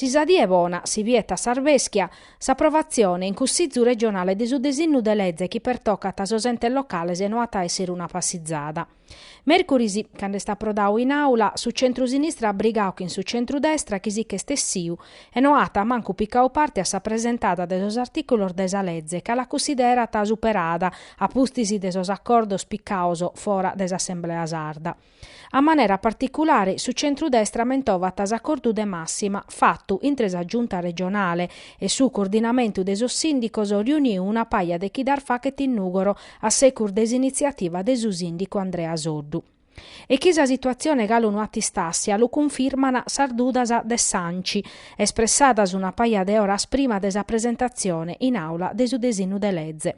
Si sa die bona si biet a s'arbeschia, s'aprovatzione in Cussizu regionale de su desinnu de leze chi pertocat sos entes locales no at a èssere una passizada. Mèrcuris, cando est aprodau in àula, su centru-sinistra at brigau chin su centru-destra chi si ch'est essiu e no at mancu picau parte a sa presentada de sos artìculos de sa leze ca la cussiderat superada a pustis de sos acordos picaos fora de s'Assemblea sarda. A manera particulare, su centru-destra mentovat s'acordu de màssima fatu intre sa Giunta regionale e su coordinamentu de sos sìndicos riuniu una paja de chidas faghet in Nùgoro a secus de s'initziativa de su sìndicu Andrea Soddu. E chi sa situatzione galu no at istàssia lu cunfirman sas dudas de s'Anci, espressadas una paja de oras prima de sa presentatzione in àula de su desinnu de leze.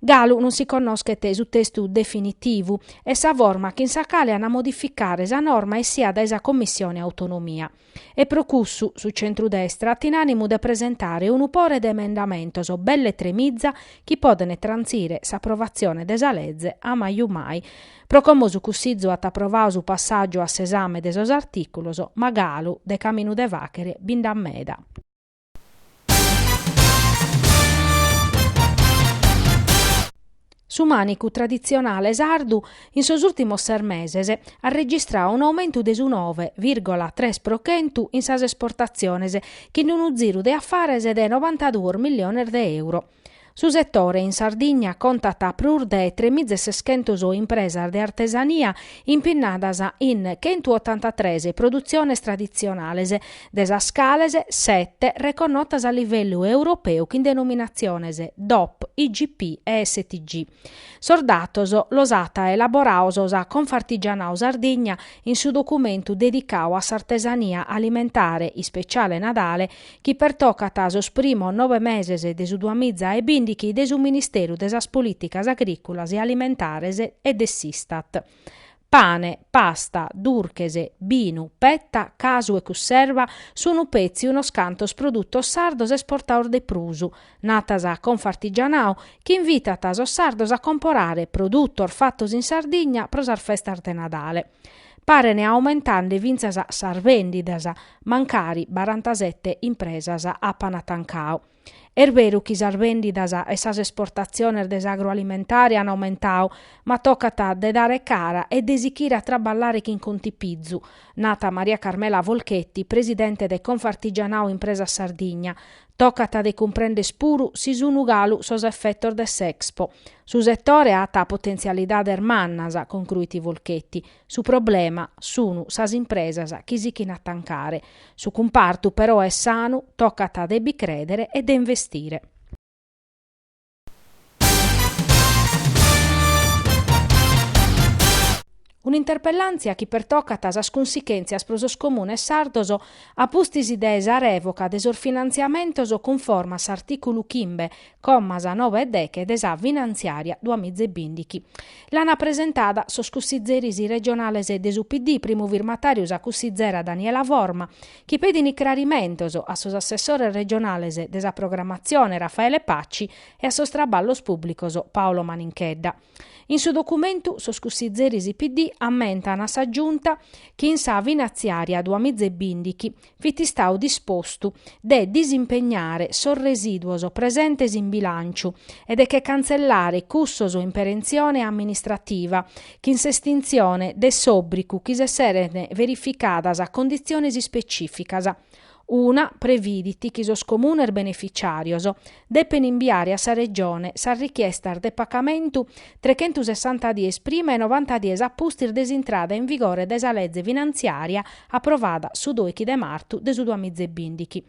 Galu non si connoschet su testu definitivu e sa forma chin sa cale an a modificare sa norma essia dae sa Commissione Autonomia. E pro cussu su centrudestra at in ànimu de presentare unu pore de emendamentos belle tremiza chi podent trantzire s'aprovatzione de sa leze a maju-mai. Pro como su Cussizu at aprovadu su passàgiu a s'esame de sos artìculos, ma galu de caminu de fàghere bi nd'at meda. Su mànicu traditzionale sardu in sos ùrtimos ses meses at registradu un'aumentu de su noe vìrgola tres pro chentu in sas esportatziones chin unu ziru de afares de novantaduos milliones de euro. Su setore in Sardigna contat prus de tremiza e seschentos impresas de artesania impinnadas in chentuotantatres produtziones traditzionales, de sas cales sete reconnotas a livellu europeu chin denominatziones DOP, IGP e STG. Sos datos los at elaborados sa Confartigianau Sardigna in su documentu dedicadu a s'artesania alimentare ispeciale Nadale chi pertocat sos primos noe meses de su duamiza e bìndichi de su Ministeru de sas Polìticas Agrìculas e Alimentares e de s'Istat. Pane, pasta, durches, binu, petta, casu e cusserva sun petzi unos cantos produtos sardos esportados de prus, nat sa Confartigianau, chi invitat sos sardos a comporare produtos fatos in Sardigna pro sas festas de Nadale. Paren aumentende fintzas sas bèndidas, mancari barantasete impresas apan tancadu. Est beru chi sas bèndidas e sas esportatziones de s'agroalimentare an aumentadu, ma tocat de dare cara e de sichire a traballare chin contipizu, nat Maria Carmela Folchetti, presidente de Confartigianau Impresas Sardigna. Tocat de cumprender puru si sun galu sos efetos de s'Expo. Su setore at potentzialidades mannas, concruit Folchetti. Su problema sun sas impresas chi sichin a tancare. Su cumpartu però est sanu, tocat de bi crèdere e de investire. Un'interpellàntzia chi pertocat sas cunsichèntzias pro sos comunes sardos a pustis de sa rèvoca de sos finantziamentos cunforma a s'artìculu chimbe commas noe e deche de sa finantziària duamiza e bìndichi. L'ant presentada sos cussizeris regionales de su PD, primu firmatàriu sa cussizera Daniela Forma, chi pedint crarimentos a sos assessores regionales de sa programmatzione Raffaele Paci e a sos traballos pùblicos Paolo Maninchedda. In su documentu sos cussizeris PD ammentan a sa Giunta chi in sa finatziària duamiza e bìndichi fit istadu dispostu de disimpegnare sos resìduos presentes in bilànciu e de che cantzellare cussos in perentzione amministrativa chin s'estintzione de s'òbricu chi s'esserent verificadas conditziones ispecìficas. Una previdit chi sos comunes beneficiàrios depen imbiare a sa Regione sas richiestas de pacamentu trechentusessanta dies prima e novanta dies a pustis de s'intrada in vigore de sa leze finantziària aprovada su dòichi de martu de su duamiza e bìndichi.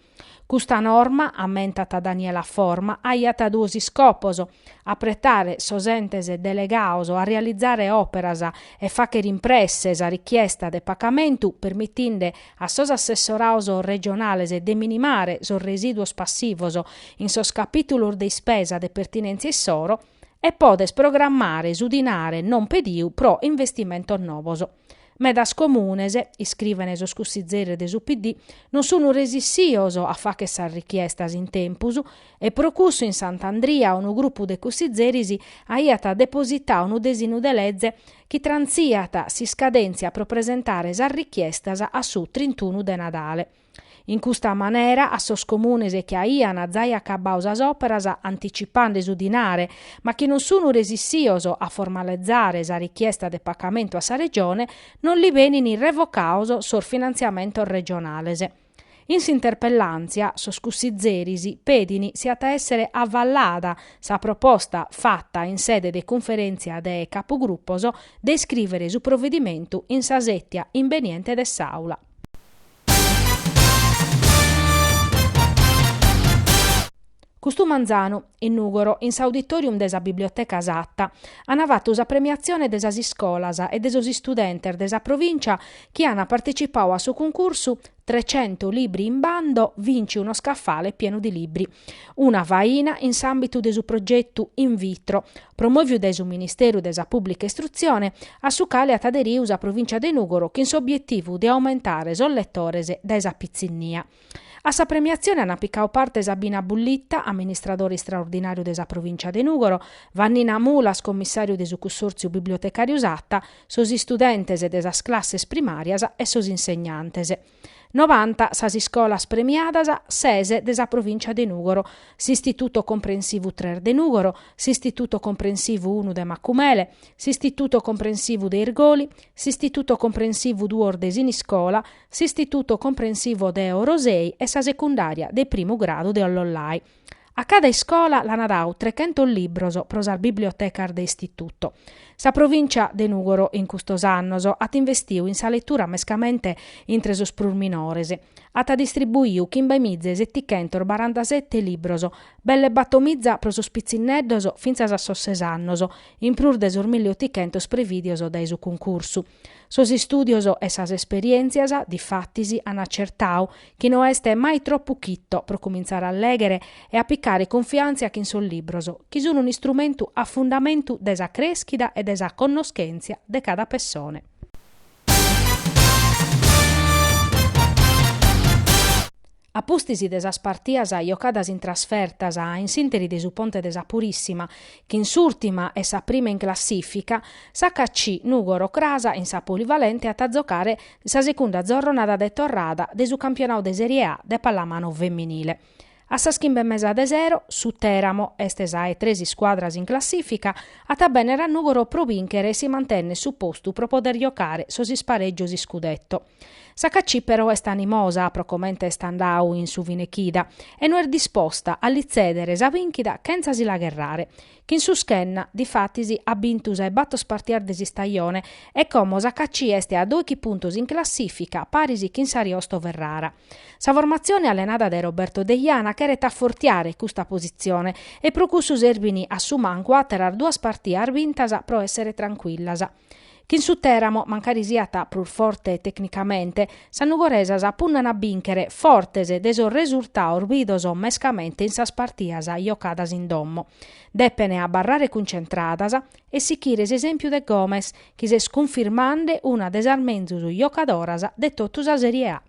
Custa norma, ammentat Daniela Forma, aiat duos iscopos, apretare sos entes delegados a realizare òperas e fàghere in presse sa richiesta de pacamentu permitinde a sos assessorados regionales de minimare sos resìduos passivos in sos capìtulos de ispesa de pertinèntzia issoro e poder programmare su dinare non pediu pro investimentos novos. Medas comunes, iscriven sos cussizeris de su PD, non sun resissios a fagher sas richiestas in tempus e pro cussu in Sant'Andria unu grupu de cussizeris aiat depositadu unu desinnu de leze chi trantziat s'iscadèntzia pro presentare sas richiestas a su trintunu de Nadale. In custa manera a sos comunes chi aian zai acabadu sas òperas anticipande su dinare, ma chi non sun resissios a formalizare sa richiesta de pacamentu a sa Regione, non li benin revocados sos finantziamentos regionales. In s'interpellàntzia sos cussizeris pedin si at a èssere avallada sa proposta fata in sede de cunferèntzia de capugrupos de iscrìvere su provedimentu in sa sètia imbeniente de s'Àula. Custu manzanu, in Nùgoro, in s'auditorium de sa Biblioteca Satta, an fatu sa premiatzione de sas iscolas e de sos istudentes de sa provìncia chi an partecipadu a su cuncursu Trecento libri in bando, vinci uno scaffale pieno di libri, una faina in s'àmbitu de su progetu In Vitro, promòviu dae su Ministeru de sa Pùblica Istrutzione, a su cale at aderiu sa Provìncia de Nùgoro chin s'obietivu de aumentare sos letores dae sa pitzinnia. A sa premiatzione ant picadu parte Sabina Bullitta, amministradore istraordinàriu de sa Provìncia de Nùgoro, Vannina Mulas, commissàriu de su Cussòrtziu Bibliotecàriu Satta, sos istudentes de sas classes primàrias e sos insegnantes. Novanta sas iscolas premiadas, ses de sa Provìncia de Nùgoro, s'Istituto Comprensivu tres de Nùgoro, s'Istituto Comprensivu unu de Macumele, s'Istituto Comprensivu de Irgoli, s'Istituto Comprensivu duos de Siniscola, s'Istituto Comprensivo de Orosei e sa secundària de primu gradu de Ollollai. A cada iscola l'an dadu trechentos libros pro sas bibliotecas de istituto. Sa Provìncia de Nùgoro in custos annos at investiu in sa letura mescamente intre sos prus minores. At distribuiu chimbemiza e setichentos barantasete libros, belle batomiza pro sos pitzinneddos fintzas a sos ses annos, in prus de sos milliotichentos prevìdios dae su cuncursu. Sos istùdios e sas esperièntzias, difatis, an acertadu chi no est mai tropu chito pro cumintzare a lèghere e a picare cunfiàntzia chin sos libros, chi sun un'istrumentu a fundamentu de sa crèschida e de sa connoschèntzia de cada pessone. A pustis de sas partias jocadas in trasfertas in s'ìnteri de su Ponte de sa Purìssima, chin s'ùrtima e sa prima in classìfica, s'HC Nùgoro cras in sa Polivalente at a zocare sa secunda zorronada de torrada de su campionadu de Serie A de pallamano femminile. A sas chimbe e mesa de sero, su Teramo, est sa 'e tres iscuadras in classìfica, at a bènnere a Nùgoro pro bìnchere e si mantènnere su postu pro poder jocare sos isparègios iscudetto. S'HC però est animosa pro comente est andadu in su fine chida e no est disposta a li tzèdere sa bìnchida chentza si la gherrare. Chin su Schenna, difatis, at bintu sa 'e bator partias de s'istajone e como s'HC est a dòichi puntos in classìfica paris chin s'Ariosto Ferrara. Sa formatzione allenada dae Roberto Deiana cheret afortiare custa positzione e pro cussu serbin a su mancu àteras duas partias bintas pro èssere trancuillas. Chin su Teramo, mancari siat prus forte tecnicamente, sas nugoresas punnan a bìnchere fortes de sos resurtados bidos mescamente in sas partias jocadas in domo. Depen abarrare cuncentradas e sichire s'esèmpiu de Gomez, chi s'est cunfirmande una de sas menzus jocadoras de totu sa Serie A.